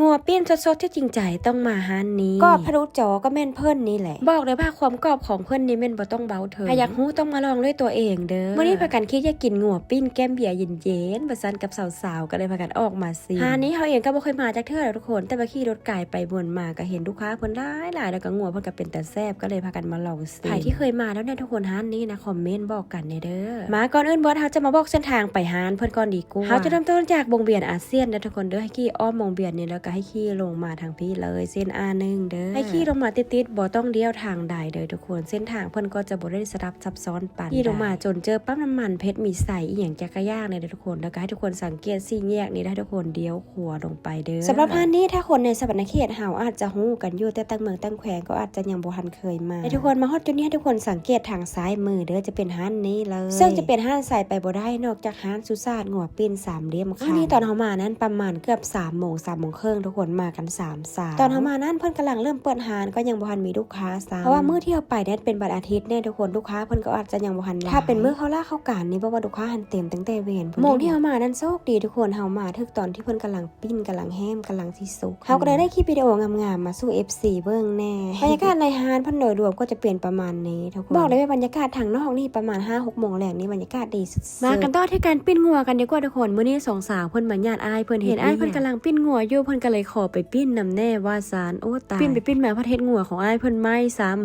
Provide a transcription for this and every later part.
ງົວປີ້ນສົດໆທີ່ຈິງໃຈຕ້ອງມາຮ້ານນີ້ ກອບທະລຸຈໍກໍແມ່ນເພິ່ນນີ້ແຫຼະ. ບອກເລີຍວ່າຄວາມກອບຂອງເພິ່ນນີ້ແມ່ນບໍ່ຕ້ອງເວົ້າເຖິງ. ຖ້າຢາກຮູ້ຕ້ອງມາລອງດ້ວຍຕົວເອງເດີ. ມື້ນີ້ພາກັນຄິດຢາກກິນງົວປີ້ນແກ້ມເບຍເຢັນໆ ວ່າຊັ້ນ ກັບສາວໆ ກໍເລີຍພາກັນອອກມາຊິມ. ຮ້ານນີ້ເຮົາເອງກໍບໍ່ເຄີຍມາຈັກເທື່ອດອກທຸກຄົນ ແຕ່ວ່າຂີ່ລົດກາຍໄປວົນມາກໍເຫັນລູກຄ້າເພິ່ນຫຼາຍໆ ແລ້ວກໍງົວເພິ່ນກໍເປັນຕາແຊບ ກໍເລີຍພາກັນມາລອງ ໃຜທີ່ເຄີຍມາແລ້ວແນ່ທຸກຄົນ ຮ້ານນີ້ນະ ຄອມເມັນບອກກັນແນ່ເດີ. ມາ ກ່ອນອື່ນເບິດ ເຮົາຈະມາບອກເສັ້ນທາງໄປຮ້ານເພິ່ນກ່ອນດີກວ່າ. ເຮົາຈະເລີ່ມຕົ້ນຈາກວົງວຽນອາຊຽນເດີທຸກຄົນເດີ. ໃຫ້ຂີ່ອ້ອມວົງວຽນນີ້ ແລ້ວກໍໃຫ້ຂີ່ລົງມາທາງພີ້ເລີຍ ເສັ້ນ ອາໜຶ່ງ ເດີ. ໃຫ້ຂີ່ລົງມາຕິດໆ ບໍ່ຕ້ອງລ້ຽວທາງໃດເດີທຸກຄົນ. ເສັ້ນທາງເພິ່ນກໍຈະບໍ່ໄດ້ສະດັບຊັບຊ້ອນປານໃດ. ຂີ່ລົງມາຈົນເຈີປ້ຳນ້ຳມັນເພັດມີໄຊອີ່ຫຍັງຈັກກະຢ່າງນີ້ເດີທຸກຄົນ. ແລ້ວກໍໃຫ້ທຸກຄົນສັງເກດສີ່ແຍກນີ້ ໃຫ້ທຸກຄົນລ້ຽວ ຂົວລົງໄປເດີ. ສຳລັບຮ້ານນີ້ ຖ້າຄົນໃນສະຫວັນນະເຂດເຮົາອາດຈະຮູ້ກັນຢູ່ ແຕ່ຕ່າງເມືອງຕ່າງແຂວງກໍອາດຈະຍັງບໍ່ທັນເຄີຍມາ. ໃຫ້ທຸກຄົນມາຮອດຈຸດນີ້ ໃຫ້ທຸກຄົນສັງເກດທາງຊ້າຍມືເດີ ຈະເປັນຮ້ານນີ້ເລີຍ ເຊິ່ງຈະເປັນຮ້ານໃສໄປບໍ່ໄດ້ນອກຈາກຮ້ານສຸຊາດງົວປີ້ນສາມຫຼ່ຽມຄຳ. ມື້ນີ້ຕອນເຮົາມານັ້ນປະມານເກືອບສາມໂມງ ສາມໂມງເຄິ່ງ ທຸກຄົນ ມາກັນສາມສາວ. ຕອນເຮົາມານັ້ນເພິ່ນກຳລັງເລີ່ມເປີດຮ້ານ ກໍຍັງບໍ່ທັນມີລູກຄ້າຊ້ຳ ເພາະວ່າມື້ທີ່ເຮົາໄປນັ້ນເປັນວັນອາທິດແນ່ທຸກຄົນ ລູກຄ້າເພິ່ນກໍອາດຈະຍັງບໍ່ທັນຫຼາຍ. ຖ້າເປັນມື້ເຂົາລາເຂົາການນີ້ ບອກວ່າລູກຄ້າຫັ້ນເຕັມຕັ້ງແຕ່ເວນພຸ້ນ. ໂມງທີ່ເຮົາມານັ້ນໂຊກດີທຸກຄົນ ເຮົາມາຖືກຕອນທີ່ເພິ່ນກຳລັງ ປີ້ນກຳລັງແຮມກຳລັງຊິສຸກ. ເຮົາກໍເລີຍໄດ້ຄລິບວິດີໂອງາມໆມາສູ່ເອັຟຊີເບິ່ງແນ່. ບັນຍາກາດໃນຮ້ານເພິ່ນໂດຍລວມກໍຈະເປັນປະມານນີ້ທຸກຄົນ. ບອກເລີຍວ່າບັນຍາກາດທາງນອກນີ້ປະມານຫ້າຫົກໂມງແລງນີ້ບັນຍາກາດດີສຸດໆ. ມາກັນຕໍ່ທີ່ການປີ້ນງົວກັນດີກວ່າທຸກຄົນ. ມື້ນີ້ສອງສາວເພິ່ນມາຍາດອ້າຍເພິ່ນເຮັດວຽກ. ເຫັນອ້າຍເພິ່ນກຳລັງປີ້ນງົວຢູ່ ເພິ່ນກໍເລີຍຂໍໄປປີ້ນນຳແນ່ວ່າຊັ້ນ. ໂອ້ຕາຍ ປີ້ນໄປປີ້ນມາພັດເຮັດງົວຂອງອ້າຍເພິ່ນໄໝ້ຊ້ຳ.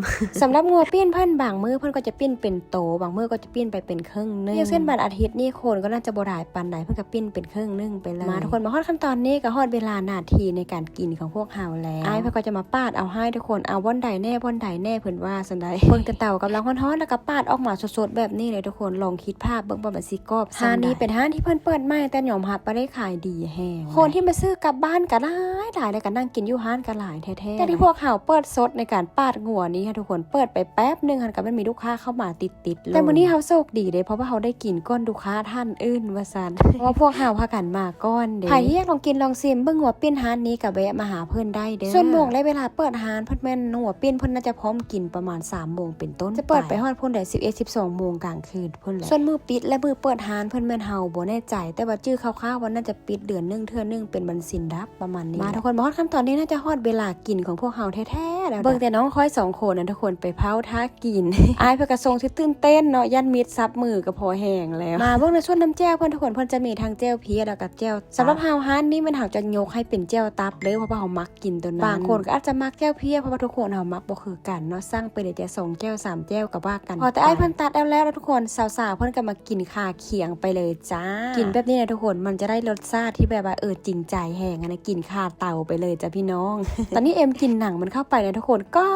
ສຳລັບງົວປີ້ນເພິ່ນ ບາງມື້ເພິ່ນກໍຈະປີ້ນເປັນໂຕ ບາງມື້ກໍຈະປີ້ນໄປເປັນເຄິ່ງໜຶ່ງ. ຢ່າງເຊັ່ນວັນອາທິດນີ້ຄົນກໍໜ້າຈະບໍ່ຫຼາຍປານໃດ ເພິ່ນກໍປີ້ນເປັນເຄິ່ງໜຶ່ງໄປເລີຍ. ມາທຸກຄົນ ມາຮອດຂັ້ນຕອນນີ້ກໍຮອດເວລາໜ້າທີ່ໃນການກິນຂອງພວກເຮົາແລ້ວ. ອ້າຍເພິ່ນກໍຈະມາປາດເອົາໃຫ້ທຸກຄົນ ເອົາບ່ອນໃດແນ່ ບ່ອນໃດແນ່ ເພິ່ນວ່າຊັ້ນໃດ. ເບິ່ງແຕ່ເຕົາກຳລັງຮ້ອນໆ ແລ້ວກໍປາດອອກມາສົດໆແບບນີ້ເລີຍທຸກຄົນ. ລອງຄິດພາບເບິ່ງວ່າມັນຊິກອບສ່ຳໃດ. ຮ້ານນີ້ເປັນຮ້ານທີ່ເພິ່ນເປີດໃໝ່ ແຕ່ຍອມຮັບວ່າໄດ້ຂາຍດີແຮງ. ຄົນທີ່ມາຊື້ກັບບ້ານກໍຫຼາຍໆ ແລ້ວກໍນັ່ງກິນຢູ່ຮ້ານກໍຫຼາຍແທ້ໆ. ແຕ່ທີ່ພວກເຮົາເປີດສົດໃນການປາດງົວນີ້ ໃຫ້ທຸກຄົນເປີດໄປແປັບໜຶ່ງຫັ້ນ ກໍແມ່ນມີລູກຄ້າເຂົ້າມາຕິດ ຕິດເລີຍ. ແຕ່ມື້ນີ້ເຮົາໂຊກດີເດ້ ເພາະວ່າເຮົາໄດ້ກິນກ່ອນລູກຄ້າທ່ານອື່ນວ່າຊັ້ນ ເພາະວ່າພວກເຮົາພາກັນມາກ່ອນເດ້. ໃຜທີ່ຢາກລອງກິນລອງຊິມເບິ່ງງົວປີ້ນຮ້ານນີ້ກໍແວະມາຫາເພິ່ນໄດ້ເດີ. ສ່ວນໂມງ ແລະ ເວລາເປີດຮ້ານເພິ່ນແມ່ນງົວປີ້ນເພິ່ນໜ້າຈະພ້ອມກິນປະມານສາມໂມງເປັນຕົ້ນໄປ ຈະເປີດໄປຮອດພຸ້ນແຫຼະ ສິບເອັດ ສິບສອງໂມງກາງຄືນພຸ້ນແຫຼະ. ສ່ວນມື້ປິດ ແລະ ມື້ເປີດຮ້ານເພິ່ນແມ່ນເຮົາບໍ່ແນ່ໃຈ ແຕ່ວ່າຈື່ຄ່າວໆວ່າໜ້າຈະປິດເດືອນໜຶ່ງເທື່ອໜຶ່ງ ເປັນວັນສິນດັບ ປະມານນີ້. ມາທຸກຄົນ ມາຮອດຂັ້ນຕອນນີ້ໜ້າຈະຮອດເວລາກິນຂອງພວກເຮົາແທ້ໆແລ້ວ. ເບິ່ງແຕ່ນ້ອງຂ້ອຍສອງຄົນນະທຸກຄົນ ໄປເຜົາຖ້າກິນ. ອ້າຍເພິ່ນກະຊົງຊິຕື່ນເຕັ້ນເນາະ ຢ້ານມິດສັບມືກະພໍແຮງແລ້ວ. ມາເບິ່ງໃນສ່ວນນ້ຳແຈ່ວເພິ່ນທຸກຄົນ ເພິ່ນຈະມີທັງແຈ່ວເພຍ ແລ້ວກະແຈ່ວຕັບ. ສຳລັບເຮົາຮ້ານນີ້ແມ່ນເຮົາຈະຍົກໃຫ້ເປັນແຈ່ວຕັບເລີຍ ເພາະວ່າເຮົາມັກກິນໂຕນັ້ນ. ບາງຄົນກໍອາດຈະມັກແຈ່ວເພຍ ເພາະວ່າທຸກຄົນເຮົາມັກບໍ່ຄືກັນເນາະ ສັ່ງໄປເລີຍແຕ່ສອງແຈ່ວສາມແຈ່ວກໍວ່າກັນໄປ. ພໍແຕ່ອ້າຍເພິ່ນຕັດແລ້ວໆ ແລ້ວທຸກຄົນ ສາວໆເພິ່ນກໍມາກິນຄາຄຽງໄປເລີຍ ຈ້າ ກິນແບບນີ້ນະທຸກຄົນ ມັນຈະໄດ້ລົດຊາດທີ່ແບບວ່າ ເອີ ຈິງໃຈແຮງຫັ້ນນະ ກິນຄາເຕົາໄປເລີຍຈ້າພີ່ນ້ອງ. ຕອນນີ້ເອັມກິນໜັງມັນເຂົ້າໄປນະທຸກຄົນ ກອ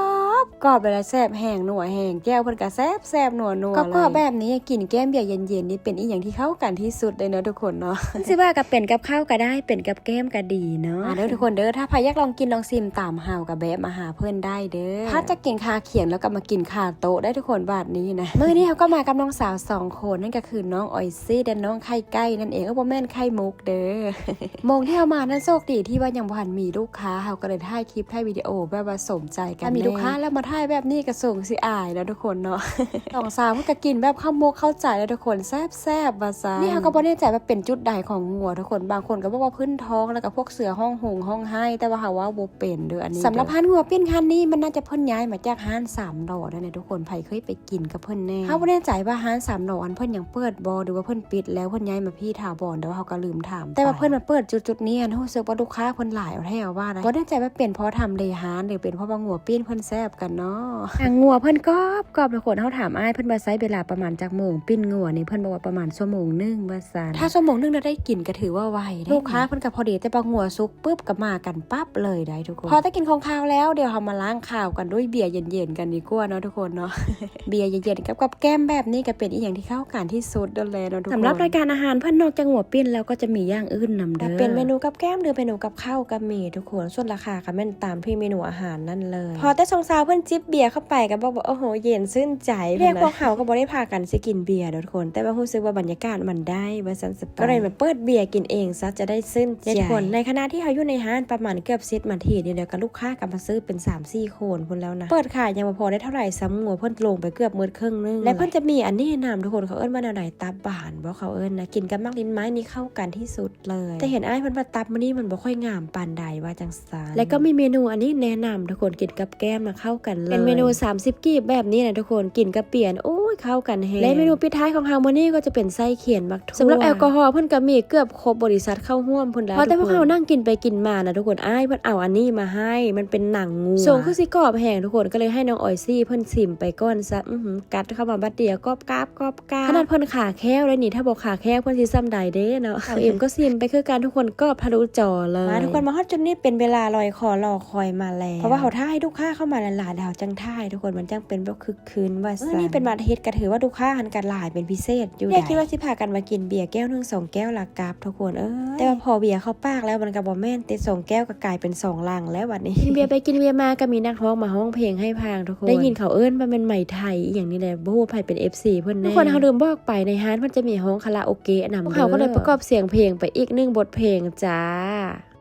ບ ກອບ ແລ້ວແຊບແຮງ ນົວແຮງ ແຈ່ວເພິ່ນກະແຊບໆ ນົວໆ ກອບໆແບບນີ້ ກິນແກ້ມເບຍເຢັນໆນີ້ ເປັນອີ່ຫຍັງທີ່ເຂົ້າກັນທີ່ສຸດເລີຍເນາະທຸກຄົນເນາະ. ຊິວ່າກະເປັນກັບເຂົ້າກະໄດ້ ເປັນກັບແກ້ມກະດີເນາະ. ມາເດີທຸກຄົນເດີ ຖ້າໃຜຢາກລອງກິນລອງຊິມຕາມເຮົາກະແວະມາຫາເພິ່ນໄດ້ເດີ. ພາດຈາກກິນຄາຄຽງແລ້ວກະມາກິນຄາໂຕະໄດ້ທຸກຄົນ ບາດນີ້ນະ. ມື້ນີ້ເຮົາກໍມາກັບນ້ອງສາວສອງຄົນ ນັ້ນກໍ ຄືນ້ອງອອຍຊີ ແລະ ນ້ອງໄຂ່ໄກ່ນັ້ນເອງ ເອີ ບໍ່ແມ່ນໄຂ່ມຸກເດີ. ໂມງທີ່ເຮົາມານັ້ນໂຊກດີທີ່ວ່າຍັງບໍ່ທັນມີລູກຄ້າ ເຮົາກໍເລີຍຖ່າຍຄລິບຖ່າຍວິດີໂອແບບວ່າສົມໃຈກັນ. ຖ້າມີລູກຄ້າແລ້ວມາຖ່າຍແບບນີ້ກໍສົງຊິອາຍແລ້ວທຸກຄົນເນາະ. ສອງສາວເພິ່ນກໍກິນແບບເຂົ້າມົກເຂົ້າໃຈແລ້ວທຸກຄົນ ແຊບໆ ວ່າຊັ້ນ. ນີ້ເຮົາກໍບໍ່ແນ່ໃຈວ່າເປັນຈຸດໃດຂອງງົວທຸກຄົນ ບາງຄົນກໍບອກວ່າພື້ນທ້ອງ ແລ້ວກໍພວກເສືອຮ້ອງໂຮງຮ້ອງໄຫ້ ແຕ່ວ່າເຮົາເວົ້າບໍ່ເປັນເດີອັນນີ້. ສຳລັບຮ້ານງົວປີ້ນຮ້ານນີ້ ມັນໜ້າຈະເພິ່ນຍ້າຍມາຈາກຮ້ານສາມຫຼໍ່ນັ້ນແຫຼະທຸກຄົນ ໃຜເຄີຍໄປ ກິນກັບເພິ່ນແນ່. ເຮົາບໍ່ແນ່ໃຈວ່າຮ້ານສາມຫຼໍ່ອັນເພິ່ນຍັງເປີດບໍ່ ຫຼືວ່າເພິ່ນປິດແລ້ວເພິ່ນຍ້າຍມາພີ້ຖາວອນ ແຕ່ວ່າເຮົາກໍລືມຖາມໄປ. ແຕ່ວ່າເພິ່ນມາເປີດຈຸດໆນີ້ຫັ້ນ ຮູ້ສຶກວ່າລູກຄ້າເພິ່ນຫຼາຍເອົາແທ້ເອົາວ່າໄດ໋. ບໍ່ແນ່ໃຈວ່າເປັນເພາະທຳເລຮ້ານ ຫຼືເປັນເພາະວ່າງົວປີ້ນເພິ່ນແຊບກັນເນາະ. ຫາງງົວເພິ່ນກອບໆ ທຸກຄົນ. ເຮົາຖາມອ້າຍເພິ່ນວ່າໃຊ້ເວລາປະມານຈັກໂມງປີ້ນງົວນີ້ ເພິ່ນບອກວ່າປະມານຊົ່ວໂມງໜຶ່ງວ່າຊັ້ນ. ຖ້າຊົ່ວໂມງໜຶ່ງລະໄດ້ກິນກໍຖືວ່າໄວເດ້. ລູກຄ້າເພິ່ນກໍພໍດີ ແຕ່ວ່າງົວສຸກ ປຶບກໍມາກັນປັບເລີຍໄດ໋ທຸກຄົນ. ພໍແຕ່ກິນຂອງຄາວແລ້ວ ດຽວເຮົາມາລ້າງຄາວກັນດ້ວຍເບຍເຢັນໆກັນດີກວ່າເນາະທຸກຄົນເນາະ. ເບຍເຢັນໆກັບກັບແກ້ມແບບນີ້ກໍເປັນອີ່ຫຍັງທີ່ເຂົ້າກັນທີ່ສຸດໂດນແລເນາະທຸກຄົນ. ສຳລັບລາຍການອາຫານເພິ່ນນອກຈາກງົວປີ້ນແລ້ວກໍຈະມີຢ່າງອື່ນນຳເດີ. ຖ້າເປັນເມນູກັບແກ້ມ ຫຼື ເມນູກັບເຂົ້າກໍມີທຸກຄົນ. ສ່ວນລາຄາກໍແມ່ນຕາມທີ່ເມນູອາຫານນັ້ນເລີຍ. ພໍແຕ່ສອງສາວເພິ່ນ ຈິບເບຍເຂົ້າໄປກໍບອກວ່າ ໂອ້ໂຫ ເຢັນຊື່ນໃຈ. ແລກພວກເຮົາກໍບໍ່ໄດ້ພາກັນຊິກິນເບຍດອກທຸກຄົນ ແຕ່ວ່າຮູ້ສຶກວ່າບັນຍາກາດມັນໄດ້ວ່າຊັ້ນສະປາຍ ກໍເລີຍມາເປີດເບຍກິນເອງຊະ ຈະໄດ້ຊື່ນໃຈ. ທຸກຄົນ ໃນຂະນະທີ່ເຮົາຢູ່ໃນຮ້ານປະມານເກືອບສິບນາທີນີ້ແຫຼະ ກໍລູກຄ້າກໍມາຊື້ເປັນສາມສີ່ຄົນພຸ້ນແລ້ວນະ. ເປີດຂາຍຍັງບໍ່ພໍໄດ້ເທົ່າໃດຊ້ຳ ງົວເພິ່ນລົງໄປເກືອບໝົດເຄິ່ງໜຶ່ງ ແລະເພິ່ນຈະມີອັນແນະນຳທຸກຄົນ ເຂົາເອີ້ນວ່າແນວໃດ ຕັບຫວານບໍ່ ເຂົາເອີ້ນນະ ກິນກັບໝາກລິ້ນໄມ້ນີ້ເຂົ້າກັນທີ່ສຸດ ເລີຍ ແຕ່ເຫັນອ້າຍເພິ່ນວ່າຕັບມື້ນີ້ມັນບໍ່ຄ່ອຍງາມປານໃດວ່າຈັ່ງຊັ້ນ. ແລ້ວກໍມີເມນູອັນນີ້ແນະນຳທຸກຄົນ ກິນກັບແກ້ມນະເຂົ້າກັນເລີຍ ເປັນເມນູສາມສິບກີບແບບນີ້ນະທຸກຄົນ ກິນກັບເບຍ ໂອ້ຍ ເຂົ້າກັນແຮງ. ແລະເມນູປິດທ້າຍຂອງເຮົາມື້ນີ້ກໍຈະເປັນໄສ້ຂຽນໝາກຖົ່ວ. ສຳລັບແອລກໍຮໍເພິ່ນກໍມີເກືອບຄົບບໍລິສັດເຂົ້າຮ່ວມພຸ້ນແລ້ວ ພໍແຕ່ພວກເຮົານັ່ງກິນໄປກິນມານະທຸກຄົນ ອ້າຍເພິ່ນເອົາອັນນີ້ມາໃຫ້ ມັນເປັນໜັງງົວ ຊົງຄືຊິກອບແຮງທຸກຄົນ ກໍເລີຍໃຫ້ນ້ອງອອຍຊີເພິ່ນຊິມໄປກ່ອນຊະ. ອືຫື ກັດເຂົ້າມາບັດດຽວ ກອບກາບ ກອບກາບ ຂະໜາດເພິ່ນຄາແຂ້ວໄດ້ນີ້ ຖ້າບໍ່ຄາແຂ້ວເພິ່ນຊິສ່ຳໃດເດ້ເນາະ. ສາວເອັມກໍຊິມໄປຄືກັນທຸກຄົນ ກອບທະລຸຈໍເລີຍ. ມາທຸກຄົນ ມາຮອດຈຸດນີ້ເປັນເວລາລອຍຄໍລໍຄອຍມາແລ້ວ ເພາະວ່າເຮົາຖ້າໃຫ້ລູກຄ້າເຂົ້າມາຫຼາຍໆ ແລ້ວເຮົາຈັ່ງຖ່າຍທຸກຄົນ ມັນຈັ່ງເປັນແບບຄຶກຄື້ນວ່າຊັ້ນ. ມື້ນີ້ເປັນວັນອາທິດ ກໍຖືວ່າລູກຄ້າຫັ້ນກໍຫຼາຍເປັນພິເສດຢູ່. ແລກຄິດວ່າຊິພາກັນມາກິນເບຍແກ້ວໜຶ່ງສອງແກ້ວລະກັບທຸກຄົນເອີຍ ແຕ່ວ່າພໍເບຍເຂົ້າປາກແລ້ວ ມັນກໍບໍ່ແມ່ນຕິ ສອງແກ້ວກໍກາຍເປັນສອງລັງແລ້ວບັດນີ້. ກິນເບຍໄປກິນເບຍມາ ກໍມີນັກຮ້ອງມາຮ້ອງເພງໃຫ້ຟັງທຸກຄົນ ໄດ້ຍິນເຂົາເອີ້ນວ່າແມ່ນໄໝໄທອີ່ຫຍັງນີ້ແຫຼະ ບໍ່ຮູ້ໃຜເປັນເອັຟຊີເພິ່ນແນ່. ທຸກຄົນ ເຮົາລືມບອກໄປ ໃນຮ້ານເພິ່ນຈະມີຮ້ອງຄາຣາໂອເກະນຳ ພວກເຮົາກໍເລີຍປະກອບສຽງເພງໄປອີກໜຶ່ງບົດເພງຈ້າ.